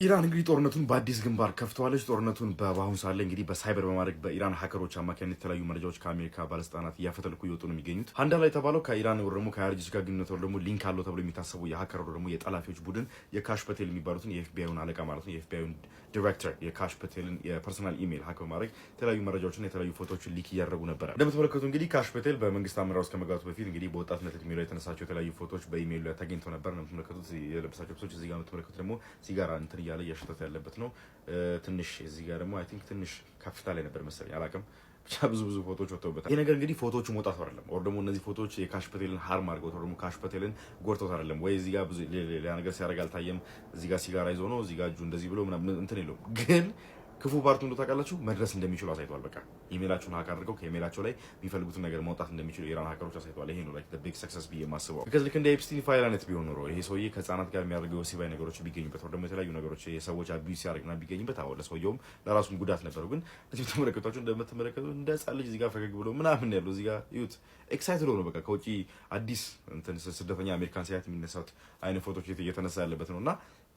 ኢራን እንግዲህ ጦርነቱን በአዲስ ግንባር ከፍተዋለች። ጦርነቱን በአሁኑ ሰዓት ላይ እንግዲህ በሳይበር በማድረግ በኢራን hacker ኦች አማካኝነት የተለያዩ መረጃዎች ከአሜሪካ ባለስልጣናት እያፈተልኩ እየወጡ ነው የሚገኙት። ሃንዳላ የተባለው ከኢራን ወር ደግሞ ከ IRGC ጋር ግንኙነት ወር ደግሞ link አለው ተብሎ የሚታሰቡ የ hacker ወር ደግሞ የጠላፊዎች ቡድን የካሽ ፐቴል የሚባሉትን የ FBI ውን አለቃ ማለት ነው፣ የ FBI ውን ዲሬክተር የካሽ ፐቴልን የ personal email hack በማድረግ የተለያዩ መረጃዎችን፣ የተለያዩ ፎቶዎችን leak እያደረጉ ነበረ። እንደምትመለከቱ እንግዲህ ካሽ ፐቴል በመንግስት አመራር ውስጥ ከመግባቱ በፊት እንግዲህ በወጣትነት እድሜው ላይ የተነሳቸው የተለያዩ ፎቶዎች በኢሜይሉ ላይ ተገኝተው ነበር። እንደምትመለከቱት የለበሳቸው ልብሶች፣ እዚህ ጋር የምትመለከቱት ደግሞ ሲጋራ እንትን እያለ እያሸተተ ያለበት ነው። ትንሽ እዚህ ጋር ደግሞ I think ትንሽ ከፍታ ላይ ነበር መሰለኝ፣ አላውቅም። ብቻ ብዙ ብዙ ፎቶዎች ወጥተውበታል። ይህ ነገር እንግዲህ ፎቶዎቹ መውጣቱ አይደለም or ደግሞ እነዚህ ፎቶዎች የካሽ ፐቴልን harm አድርገውት or ደግሞ ካሽ ፐቴልን ጎድተውት አይደለም ወይ እዚህ ጋር ብዙ ሌላ ነገር ሲያደርግ አልታየም። እዚህ ጋር ሲጋራ ይዞ ነው፣ እዚህ ጋር እጁ እንደዚህ ብሎ ምናምን እንትን የለውም፣ ግን ክፉ part ኡ እንደ ታውቃላችሁ መድረስ እንደሚችሉ አሳይተዋል። በቃ ኢሜላቸውን hack አድርገው ከኢሜላቸው ላይ የሚፈልጉትን ነገር ማውጣት እንደሚችሉ የኢራን hacker ኦች አሳይተዋል። ይሄ ነው like big success ብዬ የማስበው። Because ልክ እንደ ኤፕስቲን ፋይል አይነት ቢሆን ኖሮ፣ ይሄ ሰውዬ ከህጻናት ጋር የሚያደርገው ወሲባዊ ነገሮች ቢገኙበት ወይ ደግሞ የተለያዩ ነገሮች የሰዎች abuse ሲያደርግና ቢገኝበት፣ አዎ ለሰውየውም ለራሱም ጉዳት ነበረው። ግን እዚህ ተመለከቷቸው፣ እንደምትመለከቱ እንደ ህጻን ልጅ እዚህ ጋር ፈገግ ብሎ ምናምን ያለው፣ እዚህ ጋር እዩት፣ excited ሆኖ በቃ ከውጪ አዲስ እንትን ስደተኛ አሜሪካን ሲያት የሚነሳት አይነት ፎቶች እየተነሳ ያለበት ነው። እና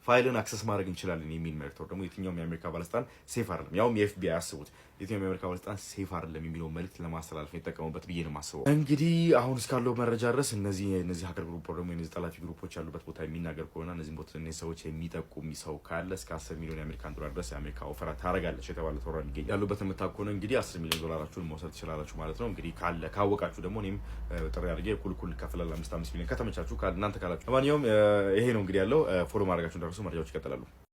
ፋይልን access ማድረግ እንችላለን የሚል መልእክት ደግሞ የትኛውም የአሜሪካ ባለስልጣን safe አይደለም፣ ያውም የ FBI፣ አስቡት፣ የትኛውም የአሜሪካ ባለስልጣን safe አይደለም የሚለው መልእክት ለማስተላለፍ የተጠቀሙበት ብዬ ነው የማስበው። እንግዲህ አሁን እስካለው መረጃ ድረስ እነዚህ hacker group ደግሞ እነዚህ ጠላፊ group ኦች ያሉበት ቦታ የሚናገር ከሆነ፣ እነዚህ ቦታ እነዚህ ሰዎች የሚጠቁም ሰው ካለ እስከ 10 ሚሊዮን የአሜሪካን ዶላር ድረስ የአሜሪካ offer ታደርጋለች የተባለ ተወራ የሚገኝ። ያሉበት የምታውቁ ከሆነ እንግዲህ 10 ሚሊዮን ዶላራችሁን መውሰድ ትችላላችሁ ማለት ነው። እንግዲህ ካለ ካወቃችሁ ደግሞ እኔም ጥሪ አድርጌ እኩል እኩል ከፍላል፣ 5 5 ሚሊዮን ከተመቻችሁ እናንተ ካላችሁ። ለማንኛውም ይሄ ነው እንግዲህ ያለው። Follow ማድረጋችሁ እንዳትረሱ። መረጃዎች ይቀጥላሉ።